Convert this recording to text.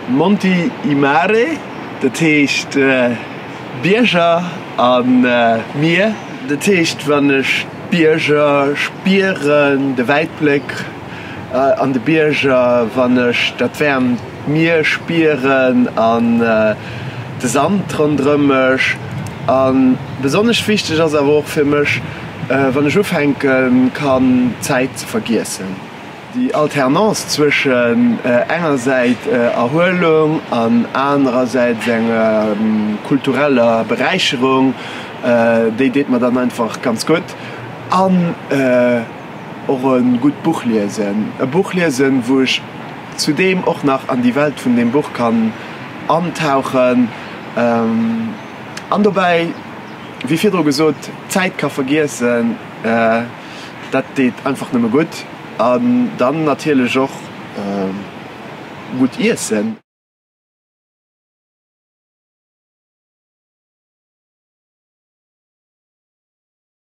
Monti e Mare, dat heescht Bierger a Mier. Dat heescht, wann ech d'Bierger spieren, de Wäitbléck an de Bierger, wann ech dat waarmt Mier spieren an de Sand ronderëm mech. A besonnesch wichteg ass awer och fir mech, wann ech ufänke kann d'Zäit ze vergiessen. Déi Alternance zwëschen engersäit Erhuelung an anerersäits enger kultureller Beräicherung, déi deet mer dann einfach ganz gutt. An och e gutt Buch liesen. E Buch liesen, wou ech zudeem och nach an déi Welt vun deem Buch kann antauchen an dobäi, wéi virdru gesot, d'Zäit ka vergiessen. Dat deet einfach nëmme gutt. An dann natierlech och gutt iessen.